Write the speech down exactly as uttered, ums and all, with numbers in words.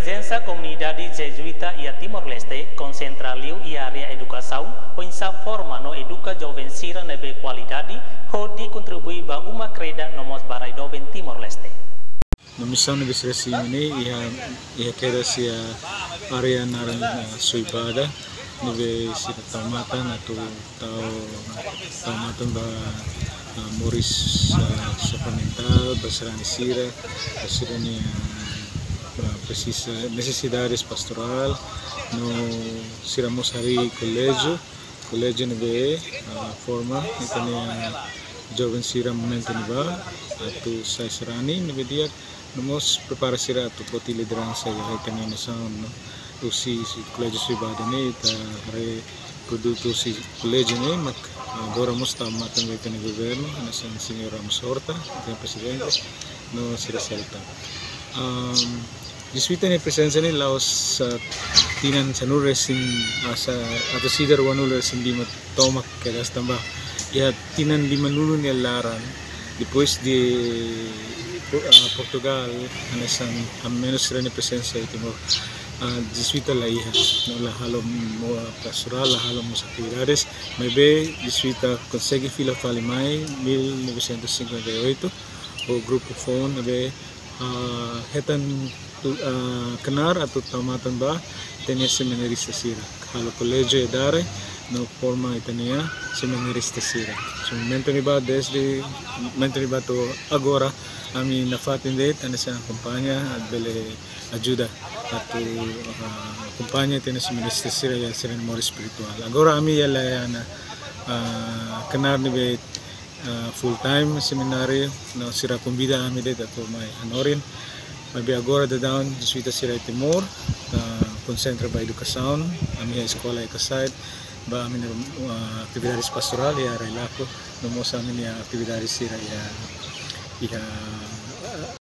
Prezensa komunidade Jezuíta iha Timor-Leste konsentra liu iha área edukasaun, oinsá forma no eduka joven sira ne'ebé kualidade, hodi kontribui ba uma kreda no mós ba rai doben Timor-Leste. No misaun ne'ebé sira simu ne'e iha, iha kedas iha área naran, eh, Soibada, ne'ebé sira tau matan atu tau, tau matan ba, ah, moris, ah, sakramentál, ba sarani sira, ba sira-nia, ah, presiza nesesidades pastorál, no sira mós harii koléjiu, koléjiu ne'ebé, ah, forma ita-nia joven sira momentu ne'ebá, atu sai sarani ne'ebé di'ak, no mós prepara sira atu foti lideransa iha ita-nia nasaun, no. Husi, husi koléjiu Soibada ne'e ita haree produtu husi koléjiu ne'e, mak agora mós tau matan ba ita-nia governu, hanesan Señór Ramos Horta, ita-nia prezidente, no sira seluk tan. Am, Jezuíta nia prezensa ne'e la'ós, ah, tinan sanulu resin, ah, sa-, atus ida ruanulu resin lima tomak kedas tanba iha tinan limanulu nia laran, depois de, ah, Portugal, hanesan hamenus sira-nia prezensa iha Timor, ah, Jezuíta la iha, no la halo mo-, pastorál, la halo mós atividades, maibé Jezuíta konsege fila fali mai mil novecentos e cinquenta e oito, ho grupu foun ne'ebé, ah, hetan tu-, ah, knaar atu tau matan ba ita-nia seminarista sira. Halo koléjiu iha Dare, no forma ita-nia seminarista sira. So, momentu ne'ebá, desde momentu ne'ebá to'o agora, ami nafatin de'it hanesan akompaña, bele ajuda atu, ah, akompaña ita-nia seminarista sira iha sira-nia moris espirituál. Agora ami iha la iha ona, ah, knaar ne'ebé ah, full time semináriu, no sira konvida ami de'it atu mai hanorin. Maibé agora daudaun Jezuíta sira iha Timor, ah, konsentra ba edukasaun, ami iha eskola iha Kasait, ba ami-nia, ah, atividades pastorál iha Railaco, no mós ami-nia atividades sira iha, iha, ah,